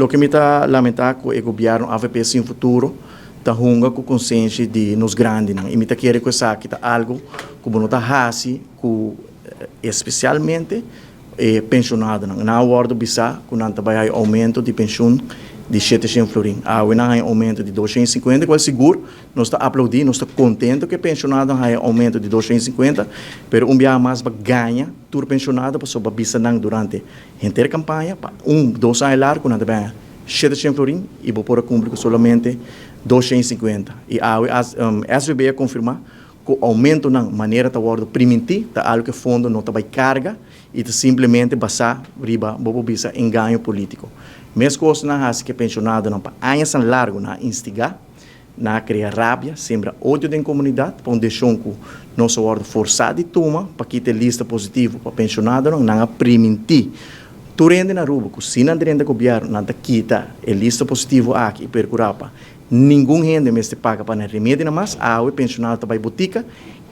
Loke mi ta lamenta cu e gobierno avp Sin Futuro ta hunga cu consenshi di nos grandinan y mi ta kere cu esaki ta algo cu bo no ta haci cu especialmente e pensionadonan. Nan a wordo bisa cu nan ta bay haya aumento di pensioen di 700 florin. Awe nan haya aumento di 250 cual sigur nos ta aplaudi, nos ta contento cu e pensionadonan haya aumento di 250, pero un biaha mas ba gaña tur pensionado pasobra ba bisa nan durante henter campaña pa un, dos aña largo nan ta bay haya 700 florin y bo por a cumpli cu solamente 250. Y awe SVB a confirma cu aumentonan manera ta wordo priminti ta algo cu e fondo no ta bay carga y ta simplemente basa riba, bo por bisa, engaño politico. Mescos nan haci cu e pensionadonan pa añasan largo nan a instiga, nan a crea rabia, sembra odio den comunidad pa un decision cu nos a wordo forsa di tuma pa kita e lista positivo pa pensionadonan. Nan a priminti tur hende na Aruba cu si nan drenta gobierno nan ta kita e lista positivo aki y percura pa ningun hende mester paga pa nan remedionan mas. Awe pensionado ta bay botica,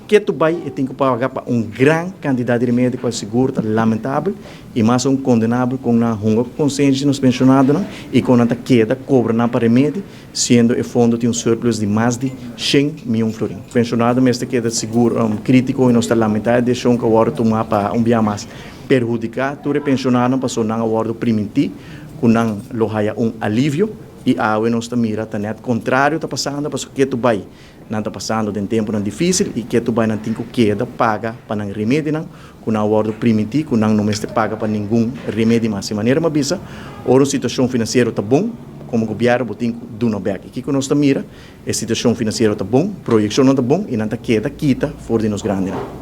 ke tu bay e tin cu paga pa un gran cantidad di remedio cual sigur ta lamentabel y mas aun condenabel con nan hunga cu consenshi di nos pensionadonan y con nan ta keda cobra nan pa remedi siendo e fondo tin un surplus di mas di 100 miyon florin. Pensionado mester keda sigur critico y nos ta lamenta e decision cu a wordo tuma pa un bia mas perhudica tur e pensionadonan pasobra nan a wordo priminti cu nan lo haya un alivio y awe nos ta mira ta net contrario ta pasando pasobra ke tu bay nan ta pasando den temponan dificil y ke tu bay nan tin cu keda paga pa nan remedinan cu nan a wordo priminti cu nan no mester paga pa ningun remedi mas. E manera mi a bisa, ora un situacion financiero ta bon, como gobierno bo tin cu duna bek. Y kico nos ta mira? E situacion financiero ta bon, proyeccionnan ta bon y nan ta keda kita for di nos grandinan.